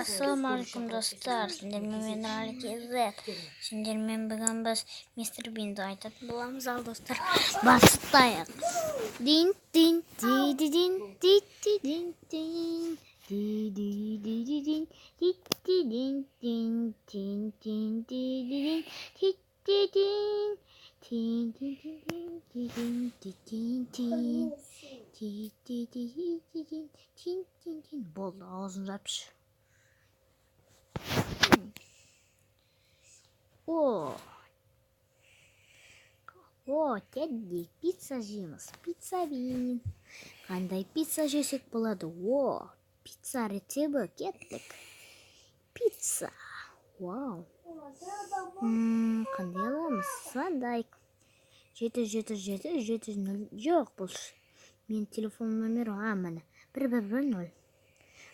Ассалаумағалейкум, достар! Сендермен мен, Нұрали KZ. Сендермен бүгін біз Мистер Бинді айтатын боламыз. Ал, достар, бастайық. Дин дин ди ди дин ди ди дин дин ди ди ди ди дин ди ди дин дин дин дин ди ди дин ди ди дин дин дин дин дин ди дин ди дин дин ди ди ди ди дин дин дин дин. Болды, аузын жапшы. О, о, Тедди, пицца жейміз, Пицца Бин. Қандай пицца жесек болады? О, пицца рецепті, кеттік. Пицца. Вау. Қандай аламыз? Звондайық. 7 7 7 7 0. Жоқ, бұл менің телефон номерім. А, міне. 1 1 1 0.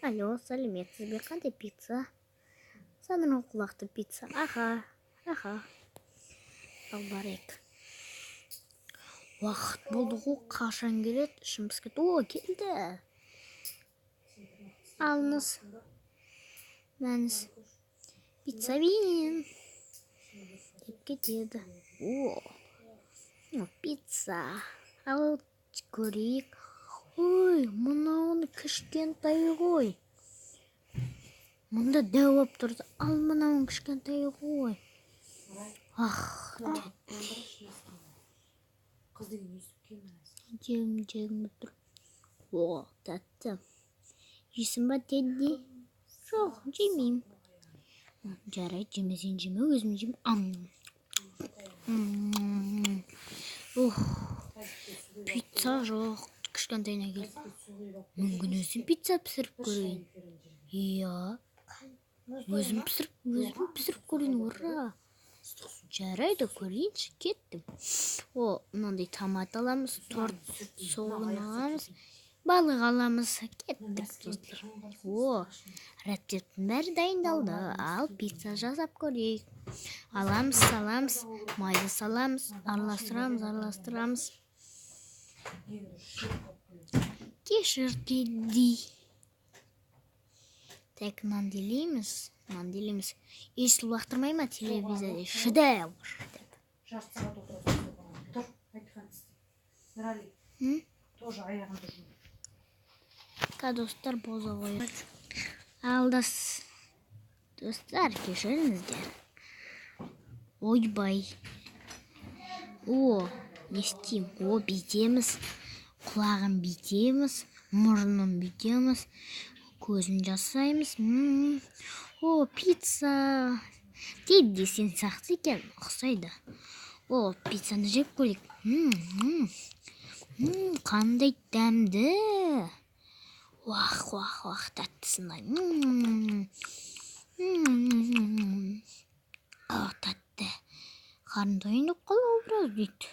Алло, сәлеметсіз бе? Қандай пицца? Саңырауқұлақты пицца. Аха, аха. Ал, барайық. Уақыт болды ғой, қашан келеді? Ішім пісіп кетті. О, келді. Алыңыз. Мәңіз. Пицца Бин. Деп кетеді. О, о, пицца. Ал, көрейік. Ой, мынауың кішкентай ғой. Мұнда дәу болып тұрды. Ал мынауың кішкентай ғой. Ах, Қыз деген өйстіп киім. Жегім жегім тұр. О, тәтті. Жейсің ба, Тедди? Жоқ, жемеймін. Жарайды, жемесең жеме, өзім жеймін. Ам. М. Ух, пицца жоқ. Кішкентайына кел. Мүмкін, өзім пицца пісіріп көрейін. Иә. Өзім пісіріп көрейін, ура. Жарайды, көрейінші, кеттім. О, мынандай томат аламыз, торт соғын аламыз, балық аламыз. Кеттік, достар. О, рецепттің бәрі дайындалды. Ал пицца жасап көрейік. Аламыз, саламыз, майды саламыз, араластырамыз, араластырамыз. Кешір, Тедди. Так, нан делейміз, нан делейміз. Ес лақтырмай ма телевизорде? Шедевр деп. Жарты сағат отырасың. Тұр, айтқан істе. Нұрали. М? Тоже аяғыңды жу. Ка, достар, боза қояйық. Ал, достар, кешіріңіздер. Ойбай. О, не істеймін? О, бүйтеміз. Құлағын бүйтеміз, мұрнын бүйтеміз, көзін жасаймыз. О, пицца. Тедди, сен сақты екен, ұқсайды. О, пиццаны жеп көрейік. М, м, Қандай дәмді. Уах, уах, уах, тәттісін ай. М, м, О, тәтті. Қарным тойынып қалды біраз дейді.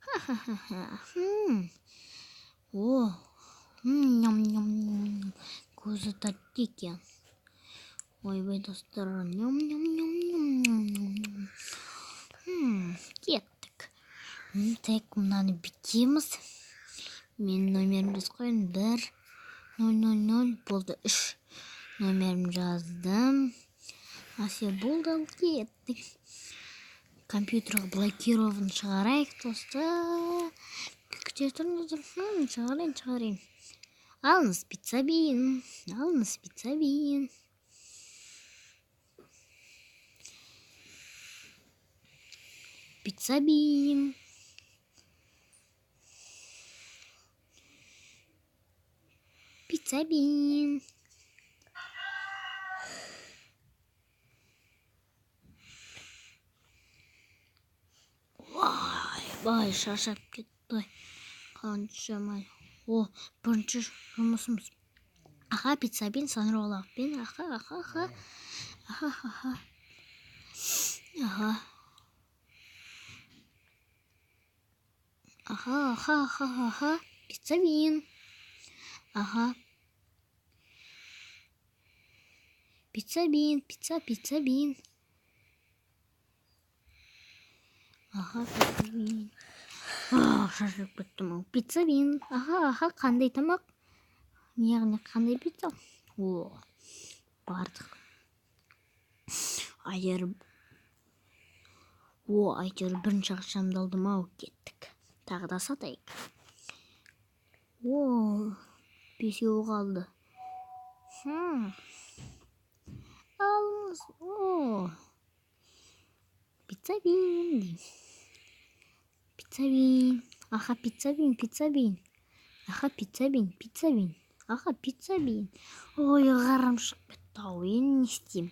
Ха-ха-ха. О, ням ням ням. Көзі тәтті екен. Ойбай, достар. Ням ням ням ням ням ням. Кеттік. Так, мынаны бүйтеміз. Менің номерімді жазып қояйын. 1 0 0 0 болды. Үш номерімді жаздым. Әсе, болды, ал кеттік. Компьютерға блокирован шығарайық, достар. Күте тұрыңыздар. Шығарайын, шығарайын. Алыңыз, Пицца Бин. Алыңыз, Пицца Бин. Пицца Бин. Пицца Бин. Вай, шаршап кетті. Қаншама. О, бірінші жұмысымыз. Аха, Пицца Бин, саңырауқұлақпен. Аха, аха, аха. Аха, аха. Аха. Аха, аха, аха, аха. Пицца Бин. Аха. Пицца Бин, пицца, Пицца Бин. Аха, Пицца Бин. Шаршап кеттім ау. Пицца бин. Аха, аха, қандай тамақ? Яғни қандай пицца? О, бардық. Әйтеуір, о, әйтеуір бірінші ақшамды алдым ау, кеттік. Тағы да сатайық. О, 5 қалды. Алыңыз. О, пицца бин деймін. Пицца бин. Аха, пицца бин, пицца бин. Аха, пицца бин, пицца бин. Аха, пицца бин. Ой, қарным шығып кетті ау, енді не істеймін?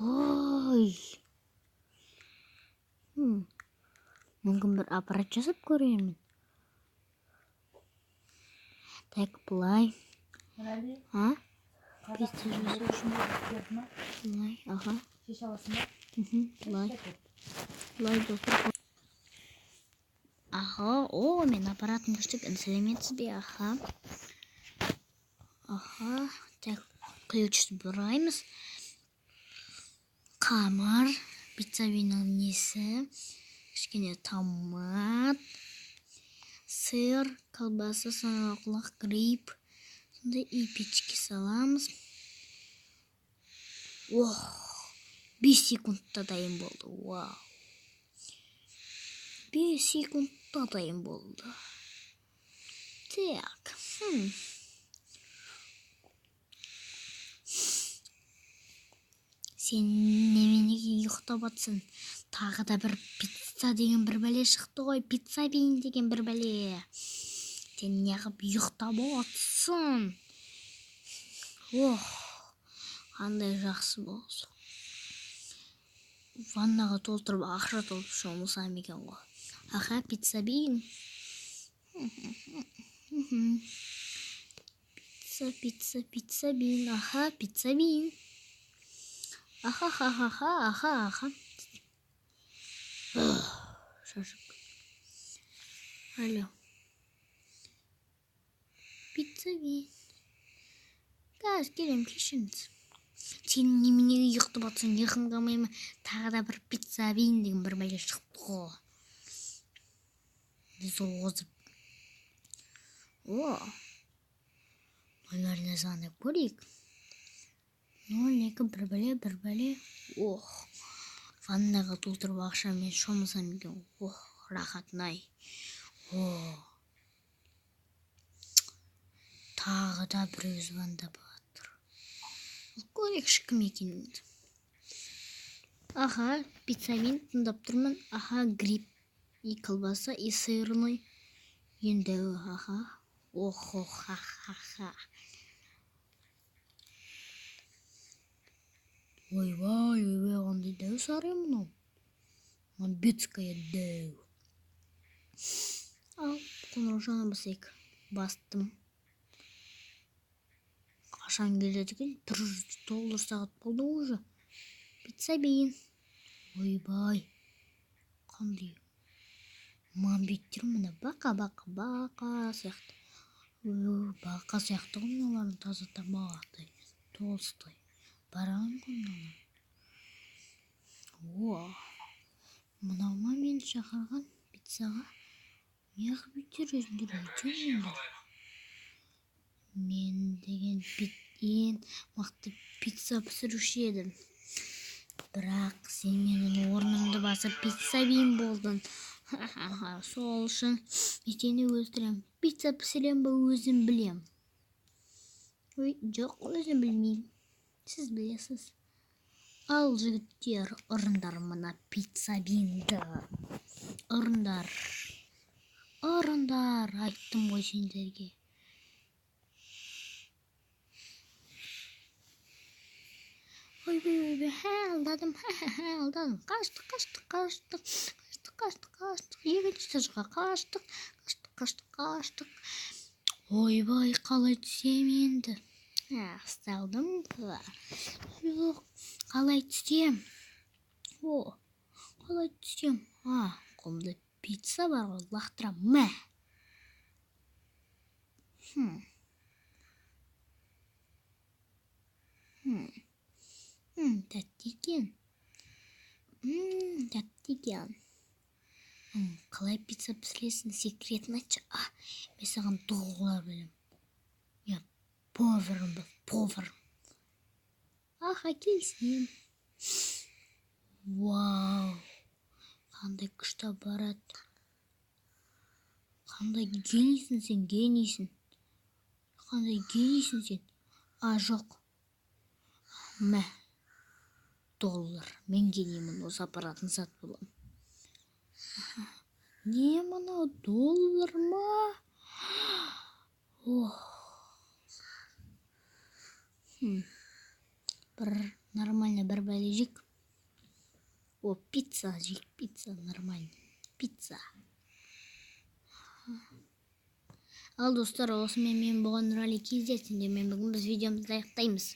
Ой. Мүмкін бір аппарат жасап көрермін. Так, былай. Нұрәлі, А? қазақ Пицца тілінің жасау. үшін берді ма? Былай, аха. Шеше аласың ба? Былай. Шеше. Былай, достар. Аха, о, мен аппаратым күшті екен. Сәлеметсіз бе? Аха. Аха, так, ключті бұраймыз. Қамыр, пицца виноның несі, кішкене томат, сыр, колбаса, саңырауқұлақ, гриб, сондай и печке саламыз. Ох, 5 секундта дайын болды. Вау. 5 секундта дайын болды. Так. Сен неменеге ұйықтап жатсың? Тағы да бір пицца деген бір бәле шықты ғой. Пицца бин деген бір бәле. Сен неғып ұйықтап жатсың? Ох, қандай жақсы болды. Ваннаға толтырып ақша толтырып шомылсам екен ғой. Аха, пицца бин. Пицца, пицца, пицца бин. Аха, пицца бин. Аха, ха, ха, ха, аха, аха. Шаршап кеттім. Алло. Пицца бин. Қазір келем, кешіріңіз. Сен неменеге ұйықтап жатсың, ұйқың қалмай ма? Тағы да бір пицца бин деген бір бәле шықты ғой. Созып. О, номеріне звондап көрейік. 0, 2, бір бәле, бір бәле. Ох, ваннаға толтырып ақшамен шомылсам екен. Ох, рахатын-ай. О, тағы да біреу звондап жатыр. Көрейікші кім екенін. Аха, пицца бин тыңдап тұрмын. Аха, гриб и колбаса и сырный. Енді, аха. Ох, ох, ха, ха, ха. Ойбай, ойбай, қандай дәу сары мынау. Мамбетская дәу. Ал, қоңыраушаны басайық. Бастым. Қашан келеді екен? Бір доллар сағат болды уже. Пицца бин. Ойбай. Қандай мамбеттер мына, бақа, бақа, бақа сияқты. Ой, бақа сияқты ғой мыналардың, таза табағатай, толстой. Баран ғой мыналар. О, мынау ма мені шақырған пиццаға? Неғып өйтер өзіңдер өйтесіңдер? Мен деген ең мықты пицца пісіруші едім. Бірақ сен менің орнымды басып пицца бин болдың. Ха-ха-ха, сол үшін мен сені өлтірем. Пицца пісірем бе өзім білем. Ой, жоқ, өзім білмеймін. Сіз білесіз. Ал жігіттер, ұрындар мына пицца бинді. Ұрындар. Ұрындар, айттым ғой сендерге. Ойбай, ойбай, ха, алдадым, ха, ха, ха, алдадым. Қаштық, қаштық, қаштық, қаштық, қаштық, қаштық. Екінші этажға қаштық, қаштық, қаштық, қаштық. Ойбай, қалай түсем енді? Ә, ұсталдым ба? Жоқ, қалай түсем? О, қалай түсем? А, қолымда пицца бар ғой, лақтырам, мә. Тәтті екен. Тәтті екен. Қалай пицца пісіресің, секретін айтшы. А, мен саған доллар беремін. Я повармын, повар. Аха, келісемін. Вау, қандай күшті аппарат! Қандай генийсің сен, генийсің, қандай генийсің сен. А, жоқ, мә, доллар. Мен гениймін, осы аппаратын сатып аламын. Не, мынау доллар ма? Ох. Бір нормально бір бәле жейік. О, пицца жейік, пицца, нормально пицца. Ал, достар, осымен мен болған Нұрали Kz. Сендермен бүгін біз видеомызды аяқтаймыз.